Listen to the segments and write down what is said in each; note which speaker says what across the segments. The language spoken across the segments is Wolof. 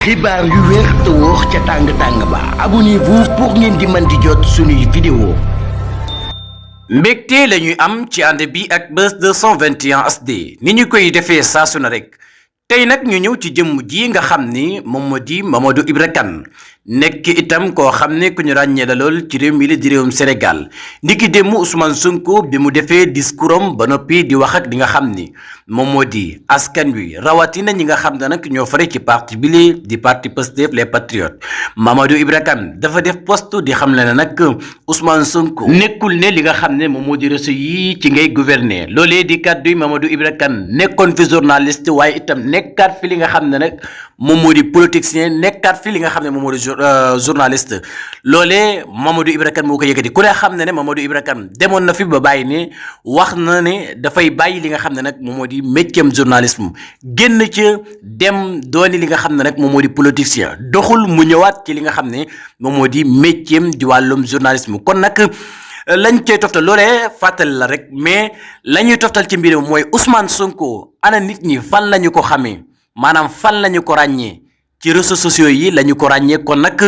Speaker 1: xibaar yu wér te wóor ca tàng ba abonnez-vous pour ngeen di mën di jot suñuy vidéo.
Speaker 2: mbégte la ñuy am ci ànd bi ak Buzz 221 HD ni ñu koy defee saa su ne rek tey nag ñu ñëw ci jëmm ji nga xam ni moom moo di Mamadou Ibra Kane nekk itam koo xam ne ku ñu ràññee la lool ci réew mi la di réewum Sénégal ndiki démb Ousmane Sonko bi mu defee discours am ba noppi di wax ak li nga xam ni moom moo di askan wi rawatina ñi nga xam ne nag ñoo fare ci parti bi li di parti Pastef les Patriotes Mamadou Ibra Kane dafa def post di xam le ne nag Ousmane Sonko nekkul ne li nga xam ne moom moo di réseau yi ci ngay gouverner loolee di kàddu Mamadou Ibra Kane nekkoon fi journaliste waaye itam nekkaat fi li nga xam ne nag moom moo di politicien nekkaat fi li nga xam ne moom moo di journaliste loolee Mamadou Ibra Kane moo ko yëkkati ku ne xam ne ne Mamadou Ibra Kane demoon na fi ba bàyyi ne wax na ne dafay bàyyi li nga xam ne nag moom moo di métier journalisme génn ci dem dooni li nga xam ne nag moom moo di politicien doxul mu ñëwaat ci li nga xam ne moom moo di métier di wàllum journalisme kon nag lañ cay toftal loolee fàttali la rek mais la ñuy toftal ci mbir mooy Ousmane Sonko ana nit ñi fan la ñu ko xamee maanaam fan la ñu ko ràññee ci réseaux sociaux yi la ñu ko ràññee kon nag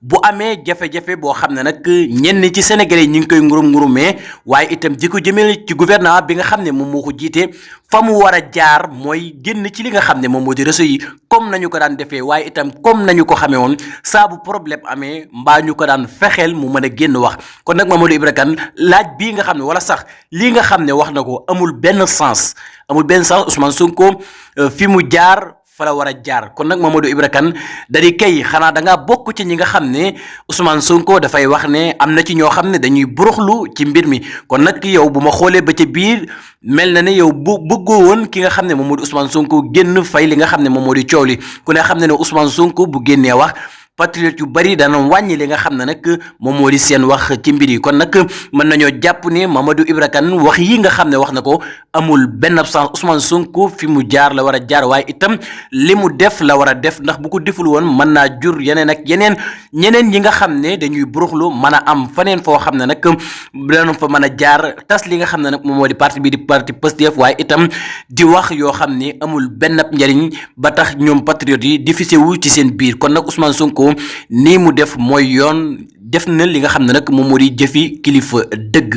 Speaker 2: bu amee jafe-jafe boo xam ne nag ñenn ci Sénégalais yi ñu ngi koy ngurumee waaye itam di ko jëmee ci gouvernement bi nga xam ne moom moo ko jiite fa mu war a jaar mooy génn ci li nga xam ne moom moo di réseau yi comme nañu ko daan defee waaye itam comme nañu ko xamee woon saa bu problème amee mbaa ñu ko daan fexeel mu mën a génn wax kon nag Mamadou Ibra Kane laaj bii nga xam ne wala sax lii nga xam ne wax na ko amul benn sens Ousmane Sonko fi mu jaar fa la war a jaar kon nag Mamadou Ibra Kane dari kay xanaa da ngaa bokk ci ñi nga xam ne Ousmane Sonko dafay wax ne am na ci ñoo xam ne dañuy buruxlu ci mbir mi kon nag yow bu ma xoolee ba ca biir mel na ne yow bu bëggoo woon ki nga xam ne moom moo di Ousmane Sonko génn fay li nga xam ne moom moo di coow li ku ne xam ne ne Ousmane Sonko bu génnee wax patriote yu bari dana wàññi li nga xam ne nag moom moo di seen wax ci mbir yi kon nag mën nañoo jàpp ne Mamadou Ibra Kane wax yi nga xam ne wax na ko amul benn absence Ousmane Sonko fi mu jaar la war a jaar waaye itam li mu def la war a def ndax bu ko deful woon mën naa jur yeneen ak yeneen ñeneen ñi nga xam ne dañuy buruxlu mën a am faneen foo xam ne nag dana fa mën a jaar tas li nga xam ne nag moom moo di parti bi di parti Pastef waaye itam di wax yoo xam ne amul benn njariñ ba tax ñoom patriote yi di fisewu ci seen biir kon nag Ousmane Sonko nii mu def mooy yoon def na li nga xam ne nag moom moo di jëfi kilifa dëgg